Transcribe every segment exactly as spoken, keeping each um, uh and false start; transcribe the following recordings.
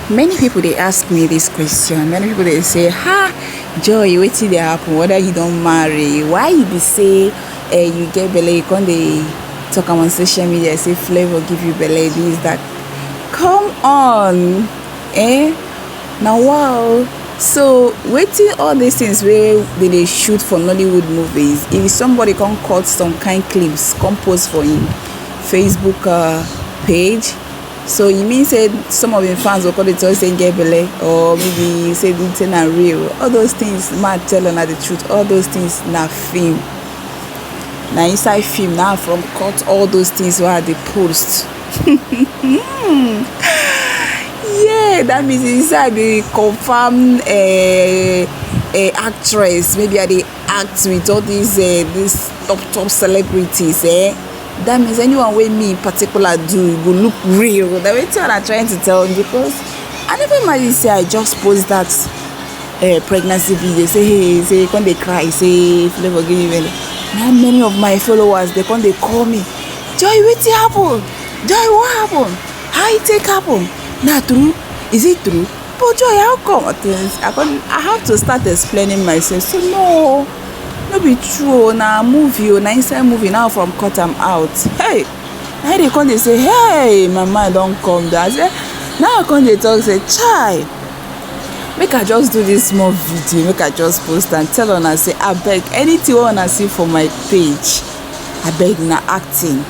Many people dey ask me this question. Many people dey say, "Ha, Joy, wetin dey happen? Whether you don marry, why you be say eh, you get belle, you come dey talk am on social media, say Flavour give you belle, this, that." Come on, eh? Na wow. So wetin all these things wey dey dey shoot for Nollywood movies, if somebody come cut some kind clips, come post for him Facebook uh, page, so e mean say some of im fans go come dey talk say im get belle, or maybe say the thing na real? All those things, ma tell una the truth, all those things na film. Na inside film na from cut all those things wey I dey post. Yeah, that means inside be confirm uh, uh, actress. Maybe I dey act with all these uh, these top top celebrities, eh? That means anyone wey me in particular do go look real. That wetin una trying to tell me, because I never imagine say I just post that uh, pregnancy video. Say hey, say come dey cry, say Flavour give me belle. Now many of my followers they come dey call me, "Joy, wetin happen? Joy, what happen? How e take happen? Na true? Is it true?" But Joy, how come? I, tell, I, come, I have to start explaining myself. So no, no be true. Na movie, na inside movie now from cut am out. Hey, now they come dey say, "Hey, my mind don come down." I say, now I come dey talk say, "Chai, make I just do this small video, make I just post and tell una say, abeg, anything wey una see for my page, abeg, na acting."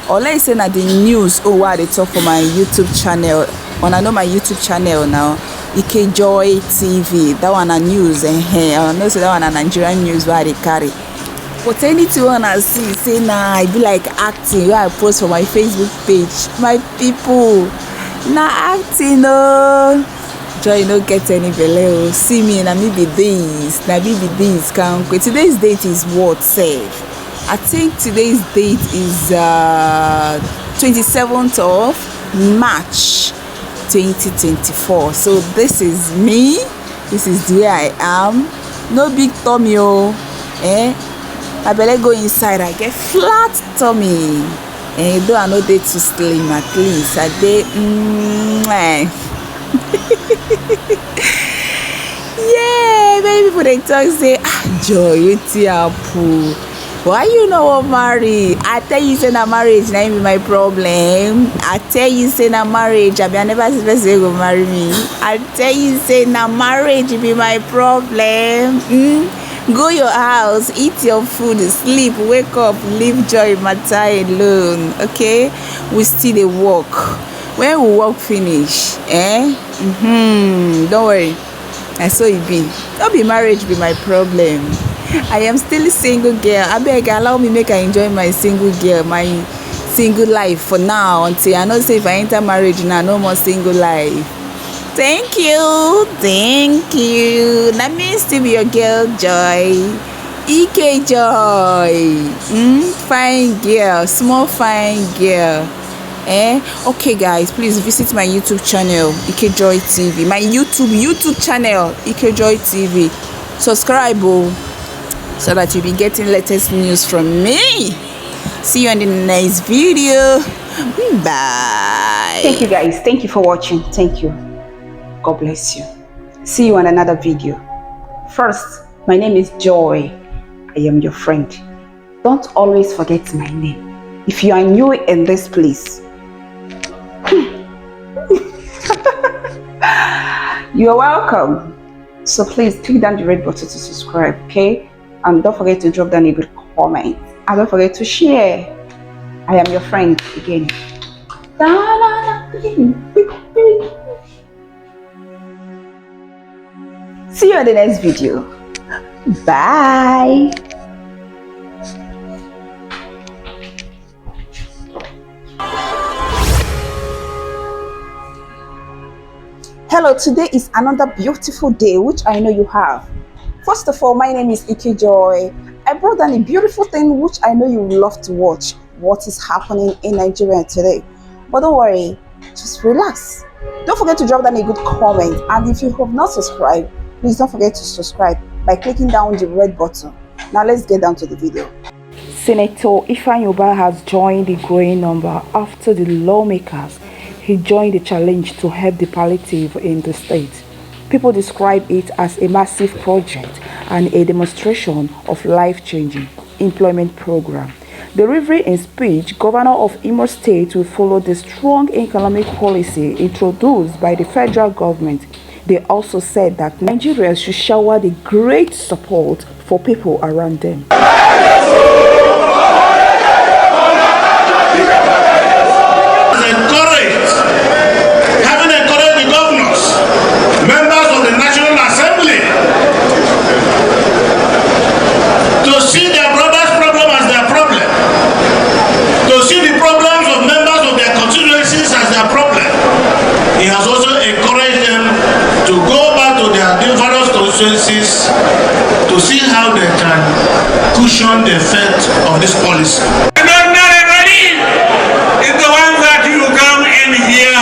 Or let's say na the news oh wey I dey talk for my YouTube channel. Una know my YouTube channel now, Ike Joy T V. That one na news, eh? I know say that one na Nigerian news wey I dey carry. But anything wey una see say na I be like acting wey I post for my Facebook page, my people, na acting oh. Joy no get any belle oh. See me, na me be this, na me be this. Kanko. Today's date is what sef? I think today's date is uh, twenty-seventh of March twenty twenty-four. So this is me. This is the way I am. No big tummy oh. Eh? My belle go inside. I get flat tummy. Eh, though I no dey too slim, at least I dey. Mm, eh. Yeah, many people dey talk say, "Ah, Joy, wetin happen? Why you no wan marry?" I tell you say na marriage na im be my problem. I tell you say na marriage. Abi I never see person wey go marry me. I tell you say na marriage be my problem. Mm? Go your house, eat your food, sleep, wake up, leave Joy matter alone. Okay? We still dey work. When we work finish, eh? Mm-hmm. Don't worry. Na so e be. No be marriage be my problem. I am still single girl. Abeg, allow me make I enjoy my single girl, my single life for now, until I know say if I enter marriage now, no more single life. Thank you, thank you. Na me still be your girl, Joy. Ike Joy. Mm, fine girl, small fine girl. Eh? Okay, guys, please visit my YouTube channel, Ike Joy T V. My YouTube, YouTube channel, Ike Joy T V. Subscribe, oh, so that you'll be getting latest news from me. See you in the next video. Bye. Thank you, guys. Thank you for watching. Thank you. God bless you. See you on another video. First, my name is Joy. I am your friend. Don't always forget my name. If you are new in this place, you're welcome. So please click down the red button to subscribe, okay? And don't forget to drop down a good comment. And don't forget to share. I am your friend again. See you in the next video. Bye. Hello, today is another beautiful day which I know you have. First of all, my name is Ike Joy. I brought down a beautiful thing which I know you love to watch. What is happening in Nigeria today? But don't worry, just relax. Don't forget to drop down a good comment, and if you have not subscribed, please don't forget to subscribe by clicking down the red button. Now let's get down to the video. Senator Ifeanyi Ubah has joined the growing number after the lawmakers He joined the challenge to help the palliative in the state. People describe it as a massive project and a demonstration of life-changing employment program. Delivery in speech, Governor of Imo State will follow the strong economic policy introduced by the federal government. They also said that Nigerians should shower the great support for people around them. Encouraged, having encouraged the governors, members of the National Assembly, to see their brother's problem as their problem, to see the problems of members of their constituencies as their problem. He has also encouraged them to go back to their various constituencies to see how they can cushion the effect of this policy. An ordinary rally is the one that you come and hear.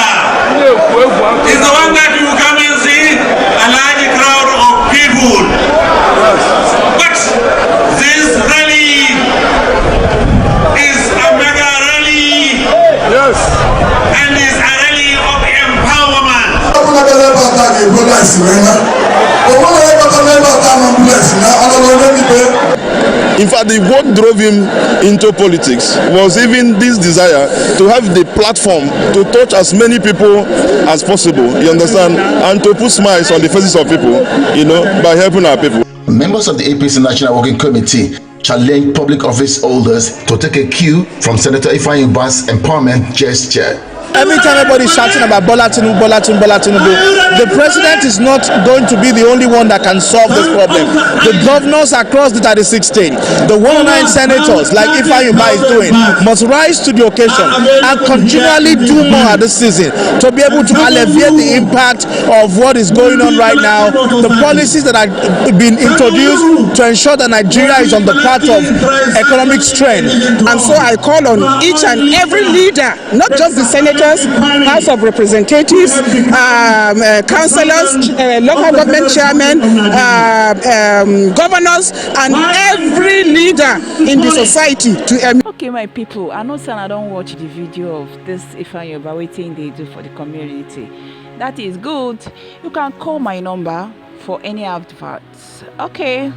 It's the one that you come and see a large crowd of people. But this rally is a mega rally. Yes. And is a rally of empowerment. In fact, the what drove him into politics was even this desire to have the platform to touch as many people as possible, you understand, and to put smiles on the faces of people, you know, by helping our people. Members of the A P C National Working Committee challenged public office holders to take a cue from Senator Ifeanyi Uba's empowerment gesture. Every time everybody is shouting about Bola Tinubu, Bola Tinubu, Bola Tinubu, the president is not going to be the only one that can solve this problem. The governors across the thirty-six states, the one oh nine senators like Ifeanyi Uba is doing, must rise to the occasion and continually do more at this season to be able to alleviate the impact of what is going on right now, the policies that are being introduced to ensure that Nigeria is on the path of economic strength. And so I call on each and every leader, not just the senators, House of Representatives, um, uh, councillors, uh, local government chairmen, uh, um, governors, and every leader in the society to. Um, okay, my people, I know say I don't watch the video of this Ifeanyi Uba wetin they do for the community. That is good. You can call my number for any advice. Okay.